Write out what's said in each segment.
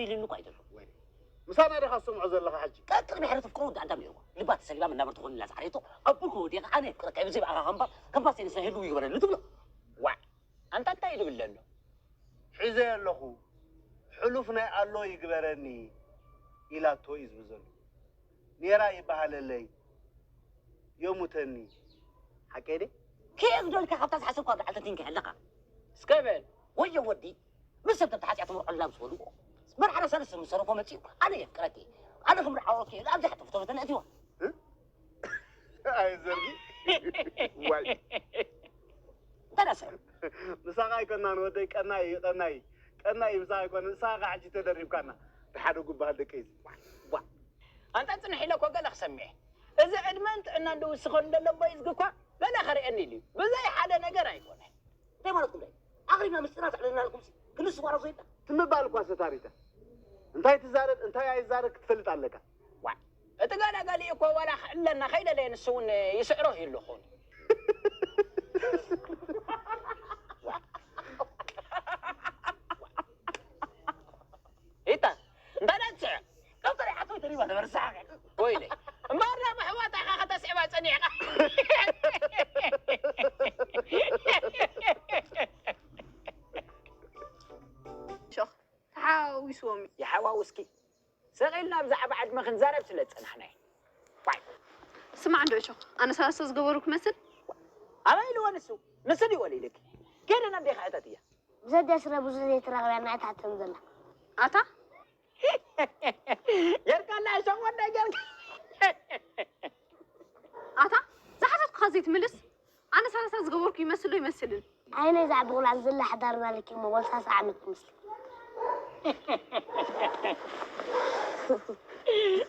ኢሉኒ እኮ ኣይደሎ። ምሳና ዲኻ ትሰምዖ ዘለኻ ሕጂ? ቀጥሪ ብሕረት ፍቅሩ ወዲ ኣዳም ነይርዋ። ልባ ተሰሊባ መናበር ትኾን ኢላ ዝሓረየቶ ኣቡልኮ ወዲኻ ኣነ የፍቅረካ እዩ ብዘይ ብኣኻ ከምባ ከምባ ሴንሰ ህሉ ይግበረሉ ትብሎ። ዋዕ ኣንታ እንታይ ዝብል ዘሎ? ሒዘ ኣለኹ ሕሉፍ ናይ ኣሎ ይግበረኒ ኢላቶ እዩ ዝብል ዘሎ። ኔራ ይበሃለለይ የሙተኒ ሓቀይ ደ ከየፍ ዶልካ ካብታ ዝሓሰብኳ ብዓል ተቲንካ ኣለኻ። እስከ በል ወዮ ወዲ ምስ ሰብ ተተሓጽያ ትምርዖላ ምስ በልዎ መርዓና ሰለስተ ምስ ሰረፎ መጺኡ ኣነ የፍቅረኪ ኣነ ክምርዓወኪ ኢሉ ኣብዚ ሓተፍቶ በተን ኣእትዋ። ኣይ ዘርጊ ዋይ እንተዳ ሰብ ምሳኻ ኣይኮናን ወደይ ቀናይ እዩ ቀናይ ቀናይ እዩ ምሳኻ ኣይኮነ ንስኻ ከዓ ሕጂ ተደሪብካና ብሓደ ጉባሃል ደቀይ እዚ ኣንታ ጽንሕ ኢለ እኮ ገለ ክሰምዐ እዚ ዕድመን ጥዕናን ድውስኸሉ ዘሎ እሞ ይዝጊ እኳ ገለ ከርእየኒ ኢሉ እዩ። ብዘይ ሓደ ነገር ኣይኮነ። እንታይ ማለትኩም ዳይ ኣቕሪብና ምስጢርና ተዕልልና ኣለኩም ሲ ክንሱ ዋላ ዘይብላ ትምባል እኳ ሰታሪታ እንታይ ትዛረብ እንታይ ኣይዛረብ ክትፈልጥ ኣለካ። ዋዕ እቲ ገለገሊ እኮ ዋላ ክዕለና ከይደለየ ንሱ እውን ይስዕሮ ይሉ ኾኑ። ኢታ እንታይ ደኣ ትስዕር? ካብታ ናይ ሓቶይ ተሪባ ነበረ ዝሰሓቀ ወይለ እምበኣር ናብ ኣሕዋትኻ ከተስዕባ ጸኒሕካ። ሸኽ ተሓዋዊስዎም እዩ። ይሓዋውስኪ ሰቕ ኢልና ብዛዕባ ዕድመ ክንዛረብ ስለ ዝጸናሕና እዩ። ዋይ ስማዕ እንዶ ሸኽ ኣነ ሰላሳ ዝገበሩ ክመስል ኣበይ ኢልዎ ንሱ ንሱ ድዩ ወሊድኪ? ከይደ ነዴኻ ሕተትያ። ብዘደስረ ብዙሕ ዘይትረኽብያ ናይ ታሕተን ዘላ ኣታ ጌርካ ኣላ ሸቕ ወዳይ ጌርካ ኣታ ዝሓተትኩኻ ዘይትምልስ ኣነ ሰላሳ ዝገበርኩ ይመስል ዶ ይመስልን ኣይ ነዛ ብቑላል ዝላ ሓዳር ማለኪ እሞ ወልሳሳ ዓመት ትመስል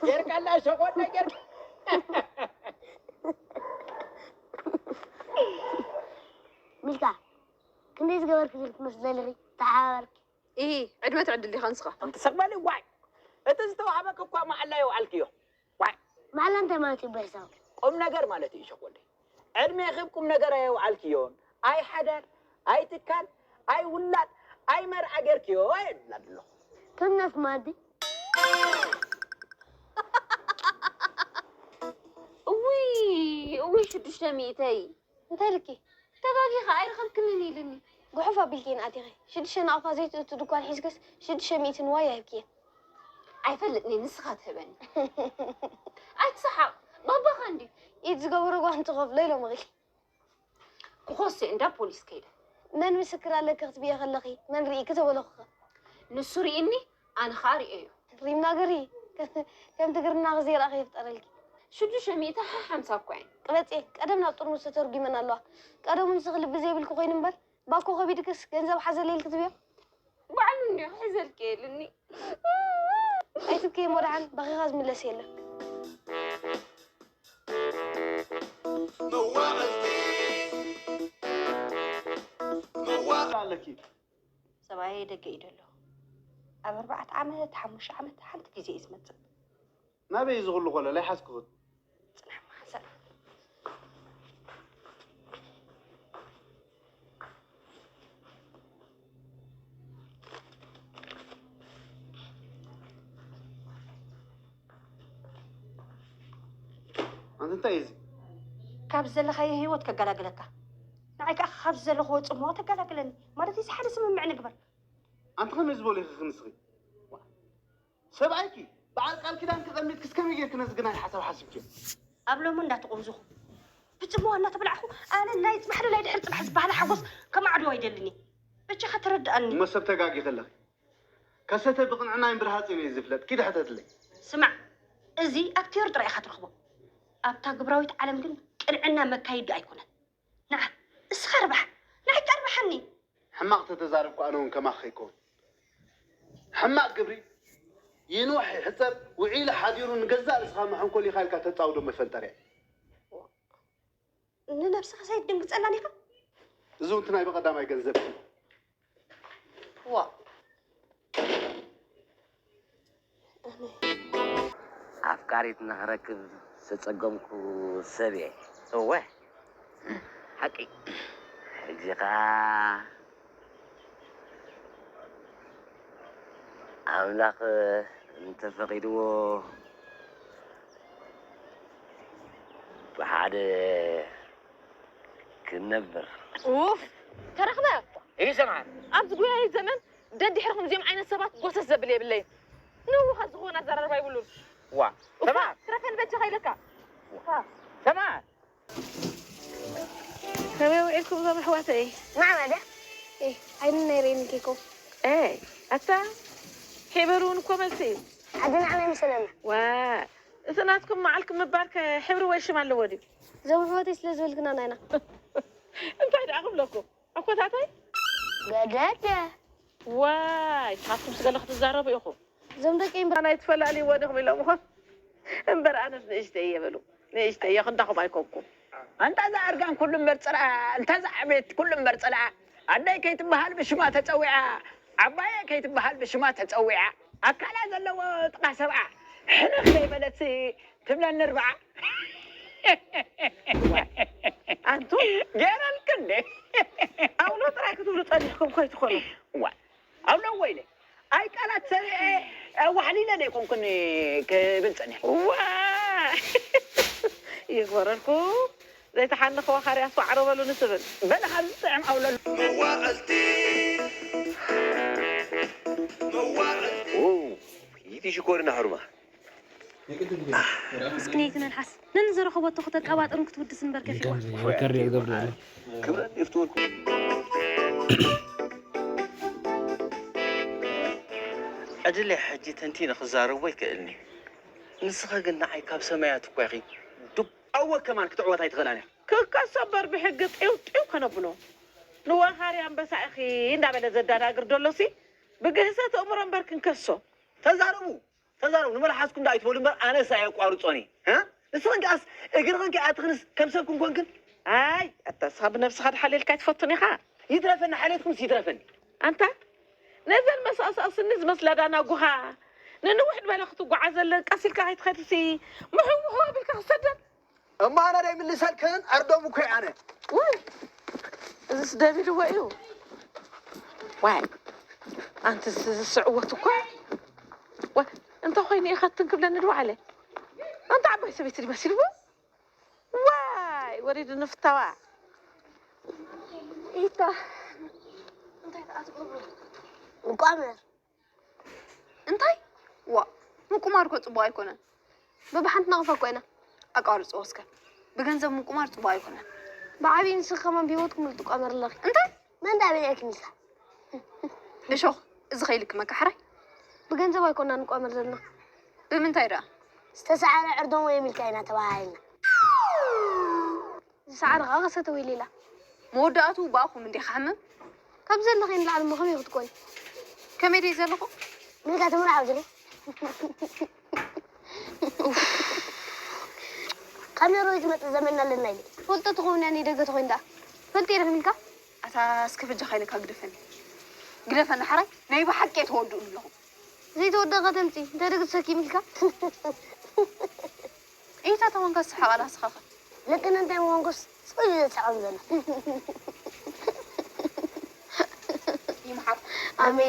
ጌርካ ኣላ ሸቕ ወዳይ ጌርካ ሚልካ ክንደይ ዝገበርክ ዲኺ ትመስል ዘለኺ ተሓባበርኪ ኢሂ ዕድመ ትዕድል ዲኻ ንስኻ ኣንቲ ሰቕ በሊ ዋይ እቲ ዝተዋህበኪ እኳ ማዕላ የውዓልክዮ። ዋይ ማዕላ እንታይ ማለት እዩ ብሕሳብ ቁም ነገር ማለት እዩ ሸኾለይ። ዕድሜኺ ብ ቁም ነገር ኣየውዓልክዮን ኣይ ሓዳር ኣይ ትካል ኣይ ውላድ ኣይ መርዓ ጌርክዮ የብላ ኣሎ። ከም ናት ማዲ እውይ እውይ ሽዱሽተ ሚእተይ እንታይ ኢልኪ ተጋጊኻ ኣይረኸብክንን ኢልኒ ጉሑፍ ኣቢልኪ ኢና ኣቲኺ ሽዱሽተ ናቕፋ ዘይትእቱ ድኳን ሒዝክስ ሽዱሽተ ሚእቲ ንዋይ ኣሂብክየን ኣይፈልጥኒ ንስኻ ትህበኒ ኣይትሰሓቕ ባባኻ እንድዩ ኢድ ዝገበሮ ጓንቲ ከፍሎ ኢሎምኺ ክኾሴ እንዳ ፖሊስ ከይደ መን ምስክር ኣለኪ ክትብየ ከለኺ መን ርኢኪ ተበለኹኸ ንሱ ርኢኒ ኣነ ኸኣ ርእየዮ ሪም ናገሪ ከም ትግርና ዘይረኣኺ ይፍጠረልኪ ሽዱሽተ ሚእቲ ሓሓምሳ እኳ እየን ቅበጽ ቀደም ናብ ጥርሙዝ ተተርጒመን ኣለዋ ቀደሙ ንስኺ ልቢ ዘይብልኪ ኮይኑ እምበር ባኮ ከቢድክስ ገንዘብ ሓዘለይ ኢልኪ ትብዮ ባዕሉ እንዲዩ ክሕዘልኪ የልኒ ኣይትብከይ እሞ ደሓን በኺኻ ዝምለስ የለን መዋዕልቲ መዋዕል ኣለኪ ሰብኣየይ ደገ እዩ ዘሎ ኣብ ኣርባዕተ ዓመት ሓሙሽተ ዓመት ሓንቲ ግዜ እዩ ዝመፅእ ናበይ እዚ ኩሉ ኮለል ኣይሓዝክኹን ፅናሕ ማሕሰብ ኣንቲ እንታይ እዚ ካብ ዘለኻዮ ህይወት ከገላግለካ ንዓይ ከዓ ካብ ዘለኽዎ ፅምዋ ተገላግለኒ ማለት እዚ ሓደ ስምምዕ ንግበር ኣንቲ ከመይ ዝበሉ ኢኺ ክንስኺ ሰብኣይኪ በዓል ቃል ኪዳን ክቐሚጥክስ ከመይ ጌርኪ ነዚ ግናይ ሓሳብ ሓሲብክዮ ኣብ ሎሚ እንዳተቆምዝኹ ብፅምዋ እናተበላዕኹ ኣነ ናይ ፅባሕ ናይ ድሕሪ ፅባሕ ዝበሃለ ሓጎስ ከማዕድዎ ኣይደልን እየ በጃኻ ተረድኣኒ እሞ ሰብ ተጋጊኺ ኣለኺ ከሰተ ብቕንዕናይን ብርሃፅን እየ ዝፍለጥ ኪድ ሕተትለይ ስማዕ እዚ ኣብ ቲዮሪ ጥራይ ኢኻ ትረኽቦ ኣብታ ግብራዊት ዓለም ግን ቅንዕና መካይዲ ኣይኮነን ንዓ እስኻ ርባሕ ንዓይ ቃርባሓኒ ሕማቕ ተተዛረብኩ ኣነ እውን ከማኺ ከይከውን ሕማቕ ግብሪ ይንውሕ ይሕፀር ውዒሉ ሓዲሩ ንገዛእ ርእስኻ መሐንኮሊኻ ኢልካ ተፃውዶ መፈንጠርያ ንነብስኻ ሰይትድንግፀላን ኢኻ እዚ እውን ናይ ብቐዳማይ ገንዘብ ዋ ኣፍቃሪት ንኽረክብ ዝተጸገምኩ ሰብ እየ። እወ ሓቂ። ሕጂ ኸኣ ኣምላኽ እንተፈቒድዎ ብሓደ ክንነብር። ኡፍ፣ ተረኽበ። ይሰማል። ኣብዚ ጉያይ ዘመን ደድሕሪ ከምዚኦም ዓይነት ሰባት ጎሰስ ዘብል የብለይን። ንውሃት ዝኾነ ኣዘራርባ ይብሉን። ዋ ኡፋ፣ ሰማል። ትረፈን በጃኻ ኢለካ። ሰማል። ከመይ ውዒልኩም እዞም ኣሕዋተይ? ንዓና ድያ? ኤ፣ ዓይኒ ናይ ርእየኒ ኬኮ። ኤይ ኣታ ሒበሩ እውን እኮ መልሲ እዩ። ዓዲ ንዓና ይምሰለና። ዋ እቲ ናትኩም መዓልኩም ምባል ከ ሕብሪ ወይ ሽም ኣለዎ ድዩ? እዞም ኣሕዋተይ ስለ ዝበልክና ናይና። እንታይ ደኣ ክብለኩም ኣኮታተይ? ገደደ። ዋይ ንስኻትኩም ስገለ ክትዛረቡ ኢኹም። እዞም ደቂ እምባ ናይ ትፈላልይዎ ዲኹም ኢሎም እኮ እምበር ኣነስ ንእሽተይ እየ በሉ። ንእሽተይ እየ ክንዳኹም ኣይኮንኩም። ኣንታ እዛ ኣርጋን ኩሉ እምበር ፅልኣ እንታ እዛ ዕቤት ኩሉ እምበር ፅልኣ ኣደይ ከይትበሃል ብሽማ ተፀዊዓ ዓባየ ከይትበሃል ብሽማ ተፀዊዓ ኣካላ ዘለዎ ጥቃ ሰብዓ ሕንኽ ዘይበለትሲ ትብለኒ ርብዓ ኣንቱም ገይረልክ እንዴ ኣውሎ ጥራይ ክትብሉ ፀኒሕኩም ኮይትኾኑ። ዋ ኣውሎ ወይለ ኣይ ቃላት ሰሪዐ ኣዋሕሊለ ዘይኮንኩን ክብል ፀኒሐ ዋ ይግበረልኩም። ዘይተሓነኸ ዋኻርያ ኣስተውዓሮ በሉኒ ትብል። በለ ካብ ዝጥዕም ኣውሎ መዋዕልቲ መዋዕልቲ ይእቲ ሽኮሪና ሕሩማ እስክኔ ክነልሓስ ነንዘረኸቦቶ ክተቀባጥርን ክትውድስ እምበር ከፊዋ ክብረት ይፍትወልኩም ዕድለይ ሕጂ ተንቲነ ክዛረቦ ኣይክእልን እዩ። ንስኸ ግን ንዓይ ካብ ሰማያት እኳ ኢኺ ዱብ ኣወ ከማን ክትዕወት ኣይትኽእላን እያ። ክከሶ እምበር ብሕጊ ጢው ጢው ከነብሎ ንወኻሪ ኣንበሳ ኢኺ እንዳበለ ዘዳናግር ደሎሲ ብግህሰት ኣእምሮ እምበር ክንከሶ ተዛረቡ ተዛረቡ ንመልሓስኩም ዳ ኣይትበሉ እምበር ኣነስ ኣየቋርጾን እየ። እ? ንስኽን ከኣስ እግርኽን ከይኣትኽንስ ከም ሰብ ክንኮንክን ኣይ ኣታ ንስኻ ብነብስኻ ድሓልየልካ ኣይትፈቱን ኢኻ። ይትረፈኒ ሓልየትኩምስ ይትረፈኒ። ኣንታ ነዘን መሳእሳእ ስኒ ዝመስላ ዳናጉኻ ንንውሕ ዝበለ ክትጓዓዘለን ቀስ ኢልካ ከይትኸድሲ ምሕውሕው ኣቢልካ ክሰደን እሞ ኣነ ደይምልሰልክን ዕርዶም እኮ እየ ኣነ። ውይ እዝስ ደቢልዎ እዩ። ዋይ ኣንትስ ዝስዕወት እኳ ዋ እንተ ኾይኑ ኢኸትን ክብለኒ ድዋዕለ ኣንታ ዓባይ ሰበይቲ ድመሲልዎ ዋይ ወሪዱ ንፍታዋ ኢታ እንታይ ደኣ ትገብሩ? ቋመር እንታይ? ዋ ምቁማር እኮ ጽቡቕ ኣይኮነን። በብሓንቲ ናቕፋ እኮ ኢና። ኣቋርጽዎ እስከ። ብገንዘብ ምቁማር ጽቡቕ ኣይኮነን። ብዓብዪ ንስኺ ከማን ብህይወትኩም ልትቋመር ኣለኺ። እንታይ? መን ደኣ በሊዕኪ ሚልካ? እሾኽ እዚ ከይልክመካ ሕራይ። ብገንዘብ ኣይኮና ንቋመር ዘለና። ብምንታይ ደኣ? ዝተሰዓረ ዕርዶም ወይም ኢልካ ኢና ተባሃሂልና። ዝሰዓረ ከዓ ከሰተ ወይ ሌላ። መወዳእትኡ ብኣኹም እንዴ ክሓምም? ካብ ዘለኺ ንላዕሊ እሞ ከመይ ክትኮኒ? ከመይ ደይ ዘለኹ? ሚልካ ትምርዓው ዝኒ። ካብ ነርወይ ዝመፅእ ዘመድና ኣለና ኢለ። ትፈልጦ ትኸውን እያ ንደገ ተኾይን ደኣ። ፈልጢ ኢለ ሚልካ? ኣታ እስከ በጃኻ ኢለካ ግደፈኒ። ግደፈኒ ሓራይ ናይ ብሓቂ እየ ተወድኡ ኣለኹ። ዘይተወደቐ ተምፂ እንታይ ደግ ትሰኪ ሚልካ? ኢታ ተኾንካ ስሓቕ ኣላ ስኻኸ። ልክን እንታይ ምኾንኩስ ስቕ ኢሉ ዘስሕቐም ዘሎ። ይምሓር። ኣሜን።